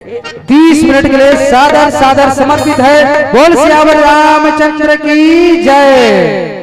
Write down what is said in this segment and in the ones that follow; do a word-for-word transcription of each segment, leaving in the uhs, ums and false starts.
तीस मिनट के लिए सादर सादर समर्पित है। बोल सियावर रामचंद्र की जय।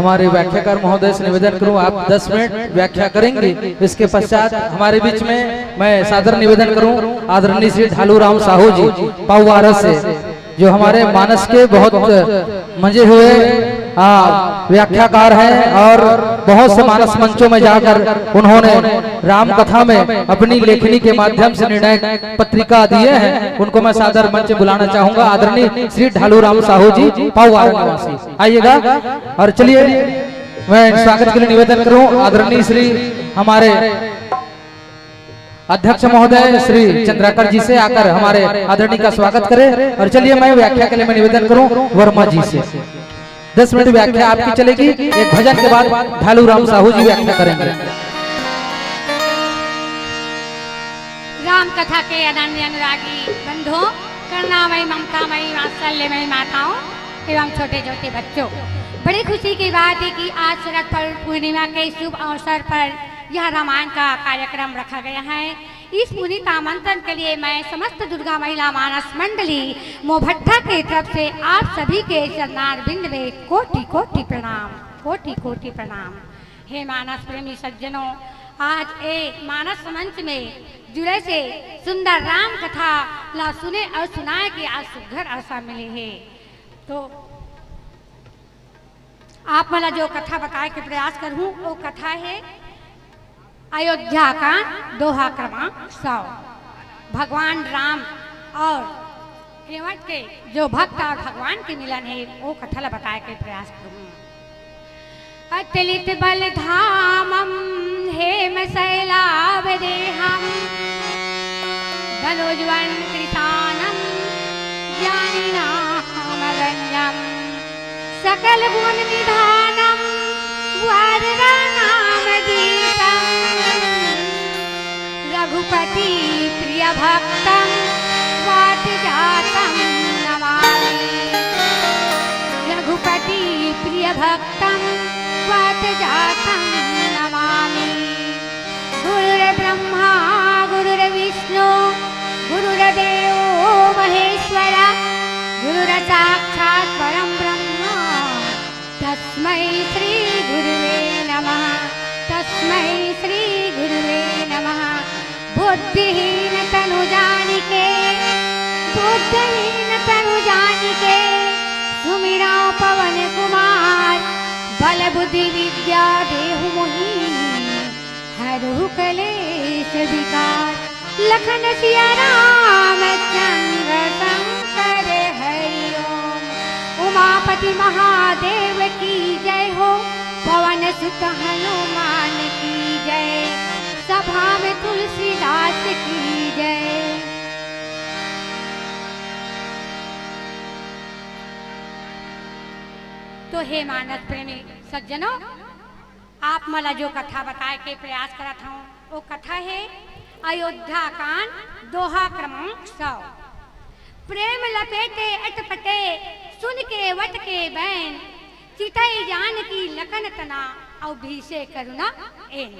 हमारे व्याख्याकार महोदय से निवेदन करूं, आप दस मिनट व्याख्या करेंगे। इसके पश्चात हमारे बीच में मैं सादर निवेदन करूं आदरणीय श्री ढालू राम साहू जी पाउवारस से, जो हमारे मानस के बहुत मजे हुए, हाँ, व्याख्याकार हैं और बहुत से मानस मंचों में जाकर उन्होंने राम कथा में अपनी लेखनी के माध्यम से निर्णायक पत्रिका दिए हैं। उनको मैं सादर मंच बुलाना चाहूंगा, आदरणीय श्री ढालू राम साहू जी, पाउवारा निवासी, आइएगा। और चलिए, मैं स्वागत के लिए निवेदन करूं आदरणीय श्री हमारे अध्यक्ष महोदय श्री चंद्राकर जी से, आकर हमारे आदरणीय का स्वागत करें। और चलिए, मैं व्याख्या के लिए मैं निवेदन करूं वर्मा जी से, दस मिनट व्याख्या आपकी चलेगी। एक भजन के बाद ढालू राम साहू जी व्याख्या करेंगे। राम कथा के अनन्य अनुरागी बंधुओं, करुणामयी ममतामयी वात्सल्यमयी माताओं एवं छोटे छोटे बच्चों, बड़ी खुशी की बात है कि आज शरद पूर्णिमा के शुभ अवसर पर यह रामायण का कार्यक्रम रखा गया है। इस पुनीत आमंत्रण के लिए मैं समस्त दुर्गा महिला मानस मंडली मोभट्ठा की तरफ से आप सभी के चरणारविंद में कोटि कोटि प्रणाम, कोटि कोटि प्रणाम। हे मानस प्रेमी सज्जनों, आज ए मानस मंच में जुड़े से सुंदर राम कथा ला सुने और सुनाए के आज सुघर अवसर मिले हे। तो आप मन ला जो कथा बताए के प्रयास करहूँ, वो कथा हे अयोध्या कांड, दोहा क्रमांक सौ। भगवान राम और केवट के जो भक्त और भगवान के मिलन हे, वो कथा ला बताए के प्रयास करहूँ। अतुलित बल धामम हेम शैलाभ देहम, धनुजवन कृशानम ज्ञानी नाम गण्यम, सकल गुण निधानम वरदनाम दीपम, रघुपति प्रिय भक्तम वात जातम नमामि। रघुपति प्रिय भक्तम वात जातम नमामि। गुरुर्ब्रह्मा गुरुर्विष्णु गुरुर्देवो महेश्वर, गुरुर्साक्षात् परं ब्रह्म तस्मै श्री गुरुवे नमः, तस्मै श्री गुरुवे नमः। बुद्धिहीन तनु जानिके, बुद्धिहीन तनु जानिके, सुमिरौ पवन कुमार, बल बुद्धि विद्या देहु मोहि, हरहु कलेश विकार। लखन सिया राम चंद्र शंकर हरि ओम। उमापति महादेव की जय हो, पवन सुत हनुमान की जय, सभा में तुलसीदास की जय। तो हे मानस प्रेमी सज्जनों, आप मन ला जो कथा बताए के प्रयास करत हूँ, वो कथा हे अयोध्या कांड, दोहा क्रमांक सौ। प्रेम लपेटे अटपटे, सुन केवट के बैन, चितई जानकी लखन तना, अउ भीषे करुणा एन।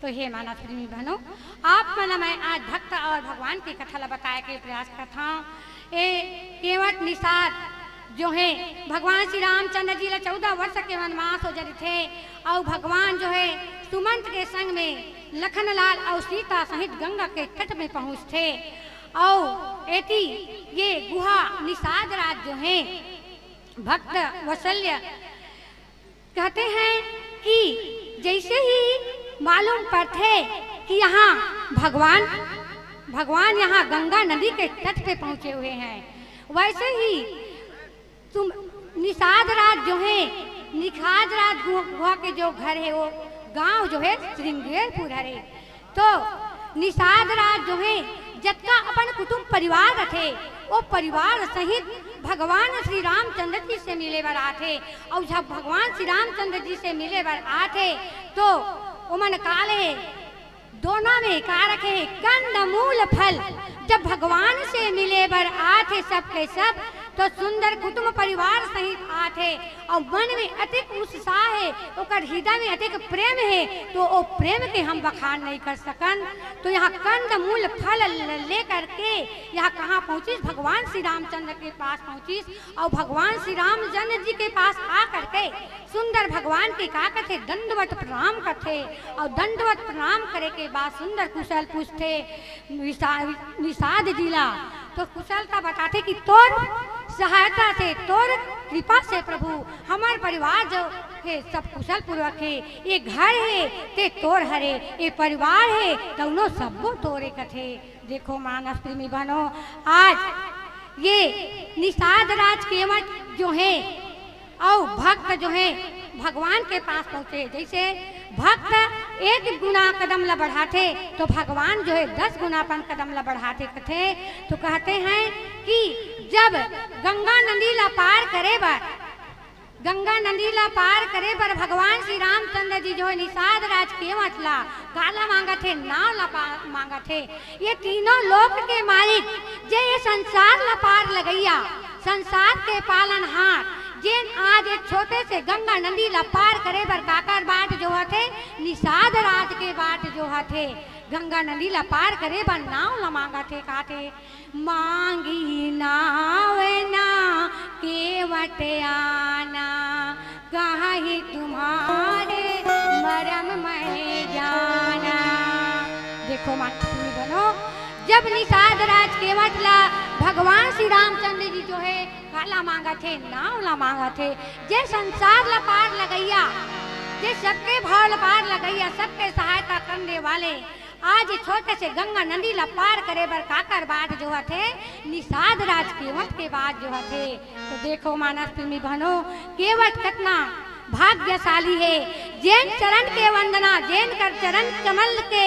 तो हे मानस प्रेमी बहनों, आप मन ला मैं आज भक्त और भगवान की कथा ला बताए के प्रयास करत हूँ। ए केवट निषाद जो हे, भगवान श्री रामचंद्र जी ला चौदह वर्ष के वनवास हो जरिथे, अउ भगवान जो हे सुमंत के संग में लखनलाल अउ सीता सहित गंगा के तट में पहुंचथे। अउ एती ये गुहा निषाद राज जो हे, भक्त वत्सल्य कहते हैं कि जैसे ही मालूम पड़थे कि यहाँ भगवान, भगवान यहाँ गंगा नदी के तट पे पहुँचे हुए हैं, वैसे ही तुम निषाद राज जो हे, निषाद राज गुहा के जो घर हे, वो गांव जो हे श्रृंगेरपुर हरे। तो निषाद राज जो हे, जतका अपन कुटुंब परिवार रथे, वो परिवार सहित भगवान श्री रामचंद्र जी से मिले बर आथे। अउ जब भगवान श्री रामचंद्र जी से मिले बर आथे, तो ओमन का ले, दोना में का रखे हे, कंद मूल फल। जब भगवान से मिले बर आथे सब के सब, तो सुंदर कुटुंब परिवार सहित आथे अउ मन में अतेक उत्साह हे, ओकर हृदय में अतेक प्रेम हे, तो ओ प्रेम के हम बखान नहीं कर सकन। तो यहाँ कंद मूल फल ल-, लेकर के यहाँ कहाँ पहुँचिस? भगवान श्री रामचंद्र के पास पहुँचिस। अउ भगवान श्री रामचंद्र जी के पास आ करके सुंदर भगवान के का कथे? दंडवत प्रणाम करथे। अउ दंडवत प्रणाम करे के बाद सुंदर कुशल पूछथे निषा-, निषाद जी ला। तो कुशलता बताथे कि तोर सहायता से, तोर कृपा से प्रभु, हमर परिवार जो हे सब कुशल पूर्वक हे। ये घर हे ते तोर हरे, ये परिवार हे तउनो सब्बो तोरे कथे। देखो मानस प्रेमी बहनों, आज ये निषाद राज केवट जो हे अउ भक्त जो हे भगवान के पास पहुँचे। जैसे भक्त एक गुना कदम ला बढ़ाथे तो भगवान जो हे दस गुना अपन कदम ला बढ़ाथे कथे। तो कहते हैं कि जब गंगा नदी ला पार करे बर, गंगा नदी ला पार करे बर भगवान श्री रामचंद्र जी जो हे निषाद राज केवट ला काला मांगत हे? नाव ला पा-, मांगत हे। ये तीनों लोक के मालिक, जे ये संसार ला पार लगइया, संसार के पालनहार, जेन आज एक छोटे से गंगा नदी ला पार करे बर काकर बाट जोहत हे? निषाद राज के बाट जोहत हे। गंगा नदी ला पार करे बर नाव ला मांगत हे, काथे मांगी नाव ना केवट आना, कहाही तुम्हारे मरम मैं जाना। देखो मानस प्रेमी बहनों, जब निषाद राज केवट ला भगवान श्री रामचंद्र जी जो हे काला मांगत हे? नाव ला मांगत हे। जे संसार ला पार लगइया, जे सबके भाव ला पार लगइया, सबके सहायता करने वाले, आज छोटे से गंगा नदी ला पार करे बर काकर बाट जोहत हे? निषाद राज केवट के बाट जोहत हे। तो देखो मानस प्रेमी बहनों, केवट कतना भाग्यशाली हे, जेन चरण के वंदना, जेन कर चरण कमल के,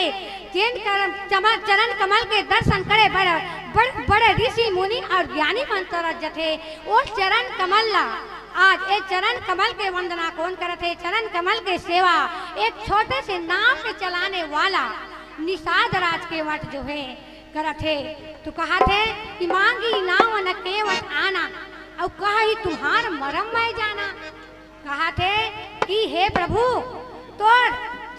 जेन कर चम-, चरण कमल के दर्शन करे बड़, बड़, बड़ ऋषि मुनि अउ ज्ञानी मन तरस जथे। ओ चरण कमल ला, आज ए चरण कमल के वंदना कोन करत हे? चरण कमल के सेवा एक छोटे से नाव के चलाने वाला निषाद राज केवट जो हे करत हे। तो कहत हे कि मांगी नाव न केवट आना, अउ कहाही तुम्हार मरम मैं जाना। कहत हे कि हे प्रभु, तोर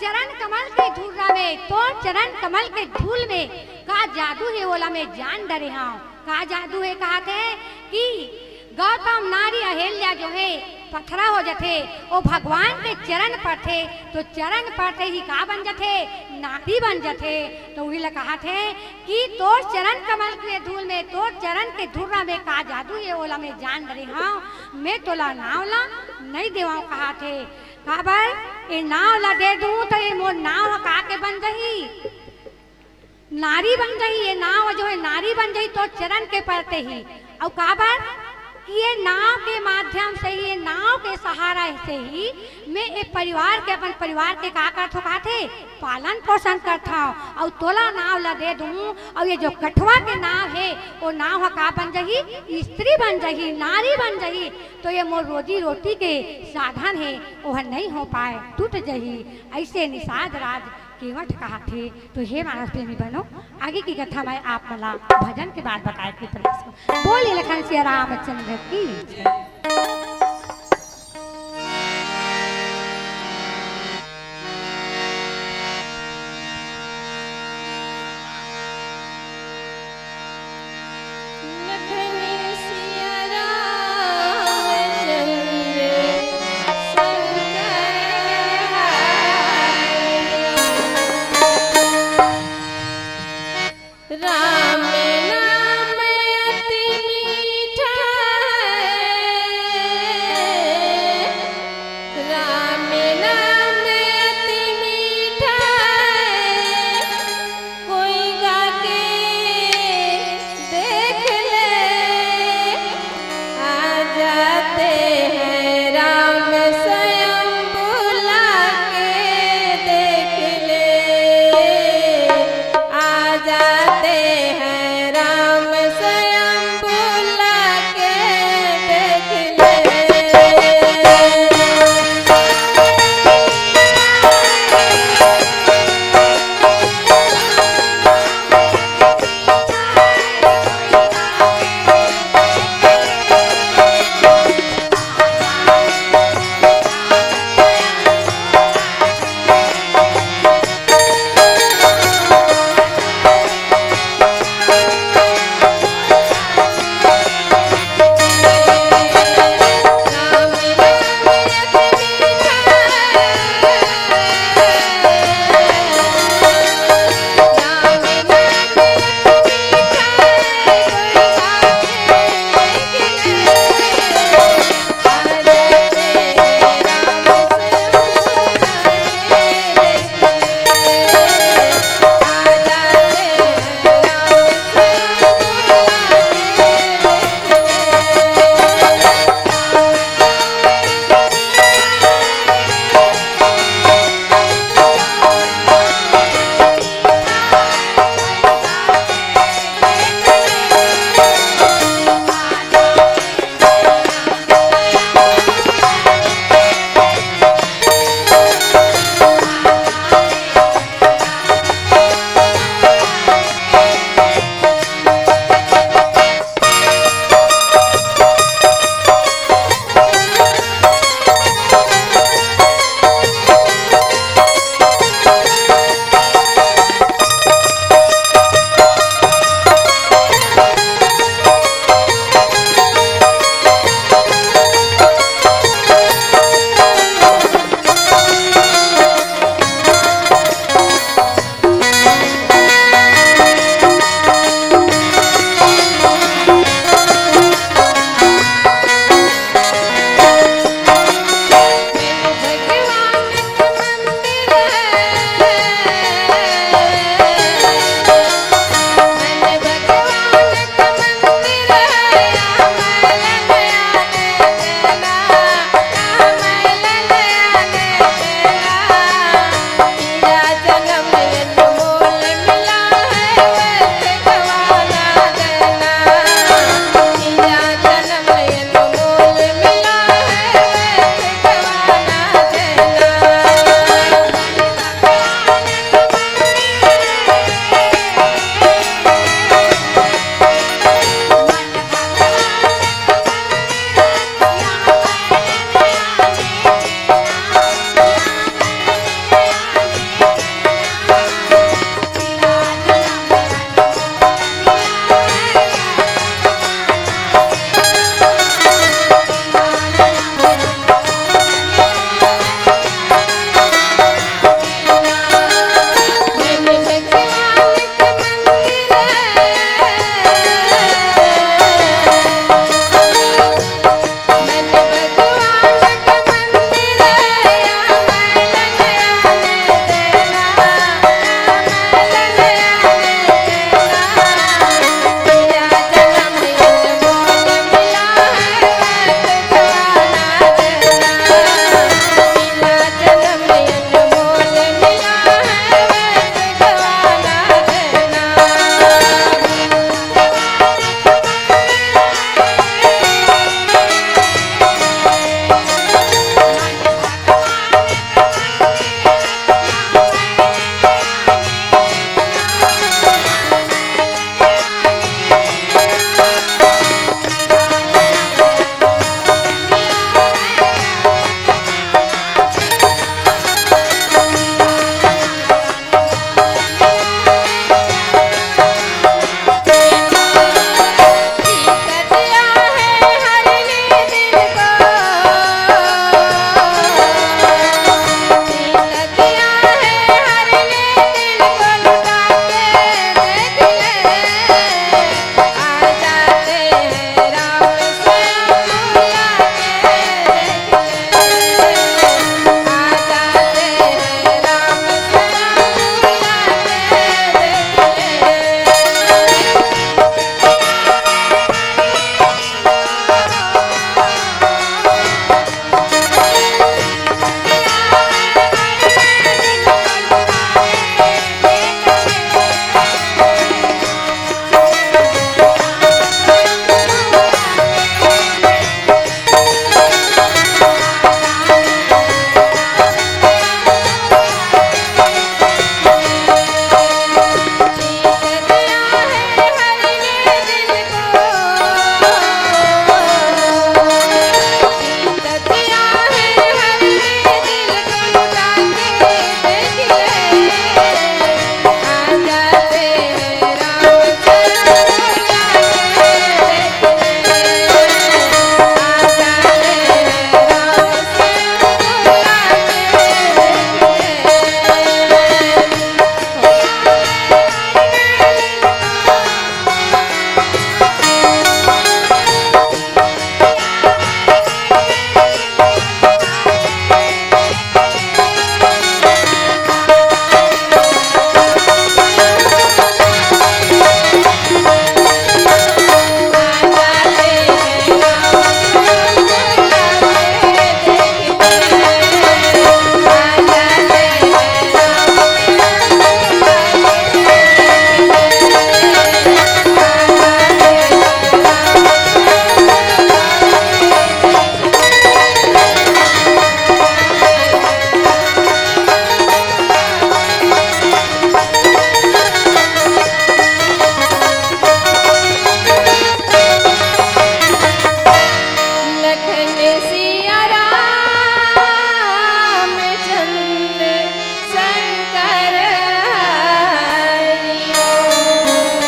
चरण कमल के धुर्रा में, तोर चरण कमल के धूल में का जादू हे, ओला मैं जान डरे हंव। का जादू हे? कहत हे कि गौतम नारी अहिल्या जो हे पथरा हो जथे, ओ भगवान के चरण परथे, तो चरण परते ही का बन जथे? नारी बन जथे। तो उही ला कहत हे कि तोर चरण कमल के धूल में, तोर चरण के धुर्रा में का जादू हे, ओला मैं जान डरे हंव, मैं तोला नाव ला नइ देवंव, कहत हे। काबर? ए नाव ला दे दूं त ए मोर नाव ह का के बन जही? नारी बन जही। ए नाव जो हे नारी बन जही तोर चरण के परते ही। अउ काबर? कि ए नाव के माध्यम से ही, ए नाव के सहारा से ही मैं ए परिवार के, अपन परिवार के का करथंव, कहत हे, पालन पोषण करथंव। अउ तोला नाव ला दे दूं, अउ ए जो कठवा के नाव हे, ओ नाव ह का बन जही? स्त्री बन जही, नारी बन जही। तो ए मोर रोजी रोटी के साधन हे, ओह नइ हो पाए, टूट जही। अइसे निषाद राज केवट कहत हे। तो हे मानस प्रेमी बहनों, आगे के कथा मैं आप मन ला भजन के बाद बताए के प्रयास करंव। बोलिए लखन सिया रामचंद्र की जय।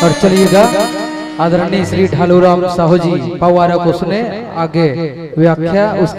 और चलिएगा, आदरणीय श्री ढालूराम साहू जी पवारा को सुने। आगे व्याख्या उसके